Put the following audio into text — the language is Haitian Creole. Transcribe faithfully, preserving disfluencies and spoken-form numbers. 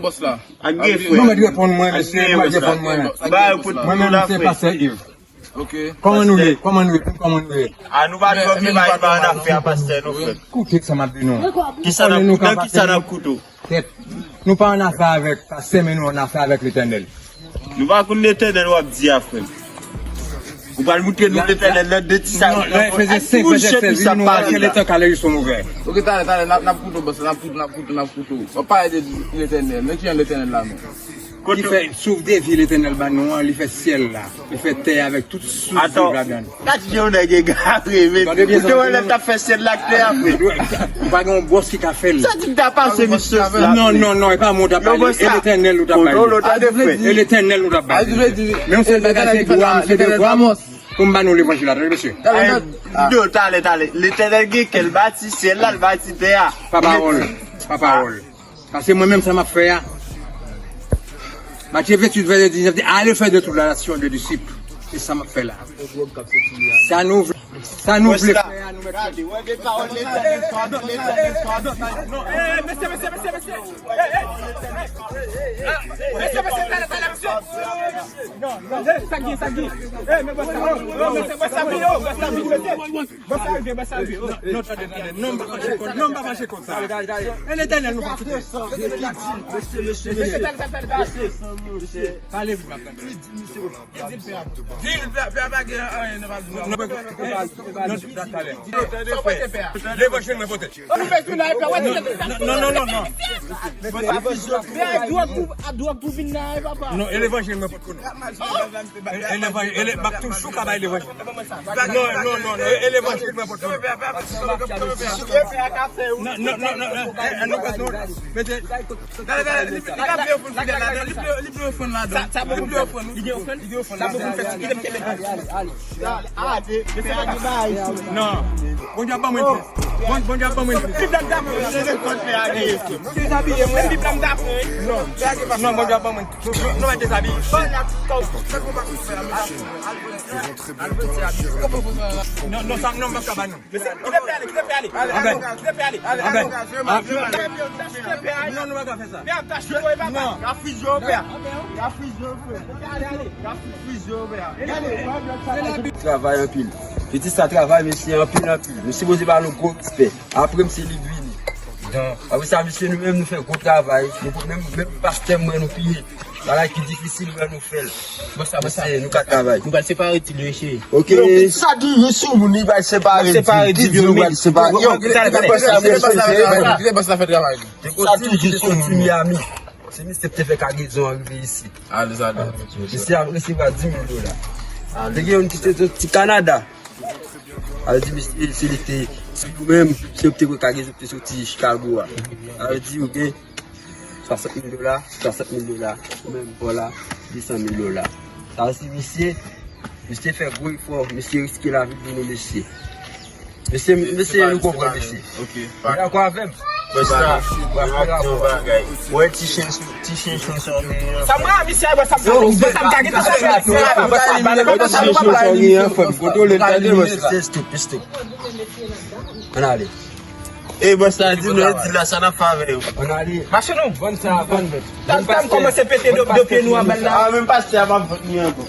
Bòs la. Ak gen frè. Nou mèt reponn mwen, mesye, nou mèt reponn mwen. Ba yo pou tout la, frè. Mwen menm se pastè Yves. Ok. Kòman nou ye? Kòman nou ye? Kòman nou ye? A, nou pa twò vle bay pa annafè a pastè non, frè. Koute sa m ap di nou. Kisa n ap, nan kisa n ap koute w? Tèt. Nou pa annafè avèk pastè, men nou annafè avèk Letènèl. Nou pa konn Letènèl w ap di a, frè. Ou pral moutre nou Letènèl nan de ti sa. Non, Efezyè senk, vèsè sèz, li di nou wè ke letan k ale jis pou nou vè. Ok, talè, talè, n ap, n ap koute w, bòs, n ap koute w, n ap koute w, n ap koute w. W ap pale de Letènèl, men ki jan Letènèl la menm? Ki fè souf de vi Letènèl ba nou an, li fè syèl la, li fè tè a avèk tout souf viv ladan l. Gad jan yon nèg egare, men. Ou te wè lè l t ap fè syèl la ak tè a, frè? Ou pa gen yon bòs ki ka fè l. Sa di k ta pase misye sa. Non, non, non, e pa mwen ou t ap pale, e Letènèl ou t ap pale. E Letènèl ou t ap pale. Men yon sèl bagay se dwa, se devwa pou m ba nou levanjil la, tande mesye. Yo, talè, talè. Letènèl gen kè, l bati syèl la, l bati tè a. Pa pawòl, pa pawòl. Paske mwen menm sa m ap fè a. Matye venntuit, vèsè diznèf di, allez faire de toute la nation des disciples. Se sa m ap fè la. Sa nou vle, sa nou vle fè a, nou mèt fè. Mesye, mesye, mesye, mesye. Mesye, mesye, talè, talè, mesye. Non, non, sa k gen, sa k gen. Men bòs la, bòs la, mesye, bòs la, mesye. Bòs la rive, bòs la rive. Non, non, tande, tande. Non, m pa mache kont, non, m pa mache kont sa. E Letènèl nou pa kite. Mesye, talè, talè, talè. Pale vit, m ap tande. Di l, pè a, pè a pa gen anyen nan pa di. Non, non, non, talè. Levanjil mwen pote. Non, non, non, non. Pè a, dwòg pou, a dwòg pou vin la, papa. Non, e levanjil mwen pote. E levanjil, e le, m ap toujou ka bay levanjil. Non, non, non, non, e levanjil mwen pote. Non, non, non, non, non, mete. Gade, gade, li, li ka vle ofrann fidèl ladan, li vle, li vle ofrann ladan. Li vle ofrann, wi. Li gen ofrann? Li gen ofrann ladan. Non. Bondye ap ban mwen plis. Bon, Bondye ap ban mwen plis. Dezabiye mwen. Non. Non, Bondye ap ban mwen. Nou, nou mèt dezabiye. Non, non, sa, non, m p ap ka ba nou. Mesye, kite pè ale, kite pè ale. Amen. Kite pè ale. Amen. Kite pè ale. Non, nou pa ka fè sa. Non. Travay anpil. Pitit sa travay, mesye, anpil, anpil. Nou sipoze ba nou gwo respè. Apre, misye li vini. Apre sa, mesye, nou menm, nou fè gwo travay. Nou, menm, menm pastè mwen, nou piye. Bagay ki difisil, men nou fè l. Mesye, nou ka travay. Nou pral separe di l yo, mesye. Ok. Sa di wi sou moun, li pral separe di l. Di l yo pral separe. Yo, kite bòs la, kite bòs la fè travay li. Sa di wi sou moun, Miami. Se misye ki te fè kagezon an rive isi. Misye ap resevwa dis mil dola. Te gen youn ki te soti Kanada. Al di misye, si li te, si ou menm, si ou te wè kagezon ki te soti Chicago a. Al di, ok. Swasant mil dola, swasant mil dola, ou menm, vwala, de san mil dola. Sa vle di, misye, misye fè gwo efò, misye riske lavi l pou nou, mesye. Mesye, mesye, nou konprann, mesye. Ok. Ou dakò avè m? Mwen sa, mwen ap di yon bagay. Mwen ti chen, ti chen, chen sa w gen an. Sa mwen a misye, mwen sa m ka gen. Mwen sa m ka gen. Mwen sa m ka gen. Kote w le tande, mwen sa. Stop, stop. Ann ale. E bòs la di nou, di la sa n ap fè avè yo. Ann ale. Mache non. Vann sa, vann. Tan, tan kòmanse pete do, do pye nou anba l la. A, menm pastè a p ap vann li ankò.